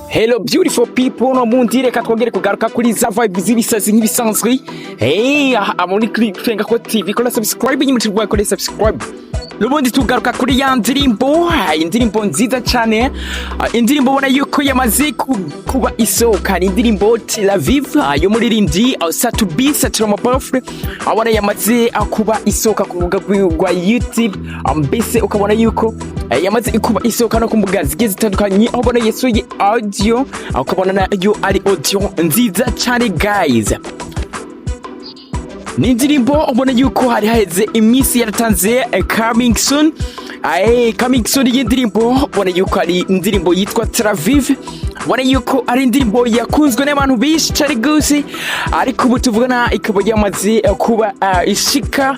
Hello beautiful people, no mundi reka twongere kugaruka kuri za vibe z'ibisazi nk'ibisanzwe. Hey, aha muri kuri Twenga ko TV, kora subscribe nyuma turi kora subscribe. Nubundi tugaruka kuri ya ndirimbo, indirimbo nziza cyane, indirimbo ubona yuko yamaze kuba isohoka, ni indirimbo Tel Aviv y'umuririmbyi Sat-B Saturama Bafre, abona yamaze kuba isohoka ku rubuga rwa YouTube, mbese ukabona yuko yamaze kuba isohoka no ku mbuga zigiye zitandukanye, aho ubona yasohoye audio, ukabona nayo ari audio nziza cyane guys. Ni indirimbo ubona yuko hari haheze iminsi yaratanze coming soon. Aye, coming soon y'indirimbo ubona yuko ari indirimbo yitwa Tel Aviv, ubona yuko ari indirimbo yakunzwe n'abantu benshi cyane gose, ariko ubu tuvugana ikaba yamaze kuba ishika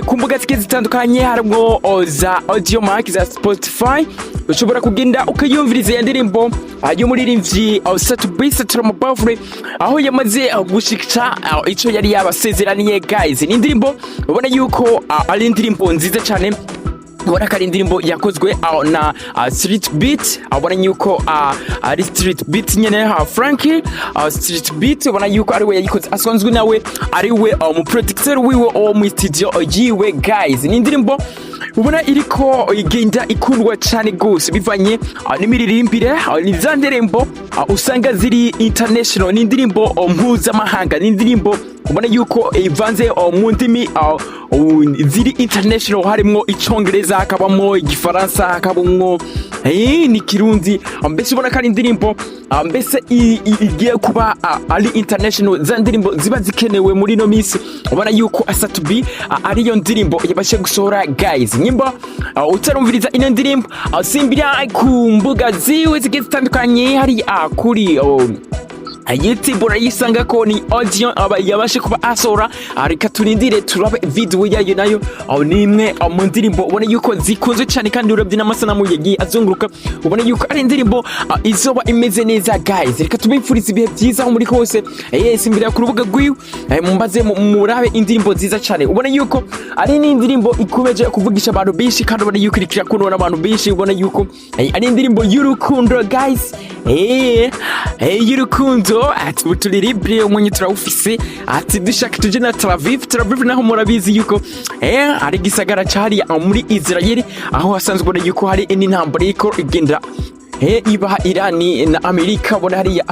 ku mbuga zigiye zitandukanye, harimwo za Audiomack, za Spotify. Ushobora kugenda ukayumviriza iyo ndirimbo y'umuririmbyi Sat-B Saturama Bafre, aho yamaze gushika ico yari yabasezeraniye guys. Ni indirimbo ubona yuko ari indirimbo nziza cyane, ubona ko ari indirimbo yakozwe na Street Beat, ubona yuko ari Street Beat nyene, Frank Street Beat, ubona yuko ari we yayikoze, asanzwe nawe ari we mu producteur wiwe wo mu studio yiwe guys. Ni indirimbo ubona iriko igenda ikundwa cyane gose bivanye n'imiririmbire, ni za ndirimbo usanga ziri international, ni indirimbo mpuzamahanga, ni indirimbo ubona yuko ivanze mu ndimi ziri international, harimwo Icongereza, hakabamwo Igifaransa, hakabamwo n'Ikirundi, mbese ubona ko ari indirimbo mbese igiye kuba ari international, za ndirimbo ziba zikenewe muri ino minsi. Ubona yuko Sat-B ariyo ndirimbo yabashe gusohora guys. Nyimba utarumviriza ino ndirimbo, simbira ku mbuga ziwe zigiye zitandukanye, hari kuri YouTube urayisanga ko ni audio aba yabashe kuba asohora. Reka turindire turabe video yayo nayo. Aho ni imwe mu ndirimbo ubona yuko zikunzwe cyane, kandi urabye n'amasanamu yagiye azunguruka, ubona yuko ari indirimbo izoba imeze neza guys. Reka tubifurize ibihe byiza aho muri hose. Yes, imbere ku rubuga rwiwe, mumbaze murabe indirimbo nziza cyane, ubona yuko ari n'indirimbo ikomeje kuvugisha abantu benshi, kandi ubona yuko iriko irakundwa n'abantu benshi, ubona yuko ari indirimbo y'urukundo guys, y'urukundo. Ati ubu turi libre, umwanya turawufise, ati dushaka tuje na Tel Aviv. Tel Aviv naho murabizi yuko ari igisagara cariya muri Israel, aho hasanzwe ubona yuko hari n'intambara iriko igenda ibaha Irani na Amerika, ubona hariya.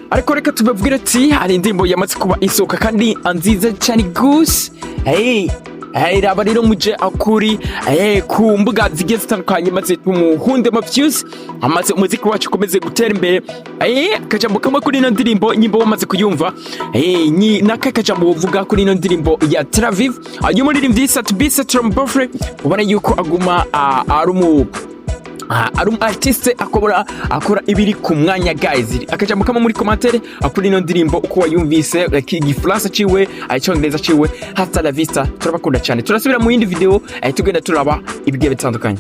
Ariko reka tubabwire ati hari indirimbo yamaze kuba isohoka kandi nziza cyane gose. Hey, hey, raba rero muje akuri ku mbuga zigiye zitandukanye, maze tumuhunde ma views, amaze umuziki wacu ukomeze gutera imbere. Akajambo kamwe kuri ino ndirimbo, nyimbo wamaze kuyumva, ni naka kajambo wovuga kuri ino ndirimbo ya Tel Aviv y'umuririmbyi Sat-B Saturama Bafre, ubona yuko aguma ari umu ari umu artiste akora ibiri ku mwanya guys? Akajambo kamwe muri commentaire kuri ino ndirimbo, uko wayumvise, Igifaransa ciwe, Icyongereza ciwe. Hasta la vista, turabakunda cyane, turasubira mu yindi video, tugenda turaba ibigiye bitandukanye.